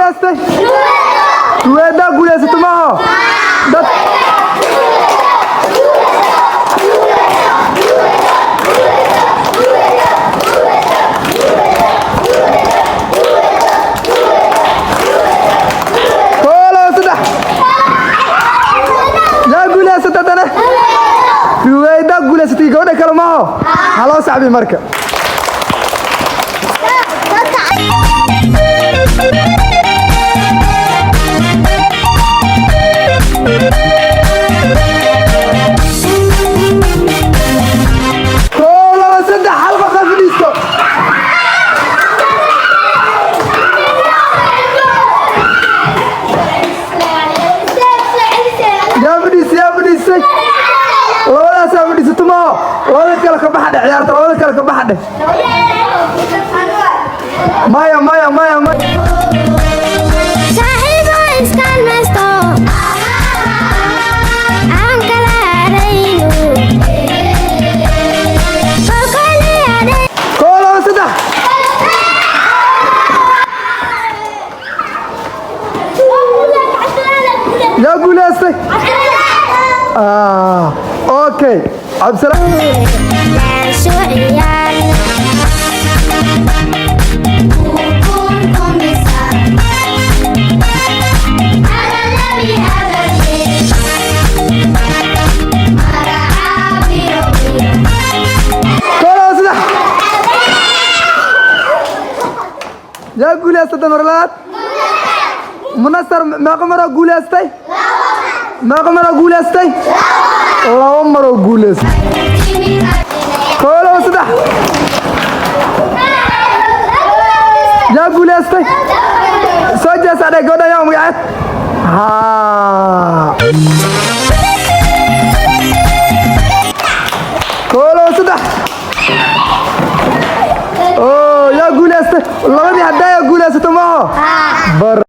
Guulaystay? Ruweedaa guulaysato maaho dad. Koo, laba, saddex. Yaa guulaysata haddana? Ruweydaa guulaysatay, gabadha kale maaho. Haloo sacbi marka. Koo, laba, saddex. Hal qof ha fadhiisto. Yaa fadhiistay? Yaa fadhiistay? Labadaasaa fadhiisato maaho. Labada kale ka baxa dheh ciyaarta. Labada kale ka baxa dheh. Maya, maya, maya, maya. Saaxiibo iskaalmaysto aan kala harayno kolkoli. Koo, laba, saddex. Yaa guulaystay? Ah, okay, Cabdisalaam. Soo ciyaar. Koo, laba, saddex. Yaa guulaystay dan marlaad? Munasar. Meeqa maroo guulaystay? Meeqa maroo guulaystay? Laba maroo guulaystay. Koo, laba, saddex. Yaa guulaystay? Soo jeesa dheh. Gabadhan yaa magaceed? Haa. Koo, laba, saddex. Oo, yaa guulaystay? Labadii haddaa yaa guulaysato maaho. Bar.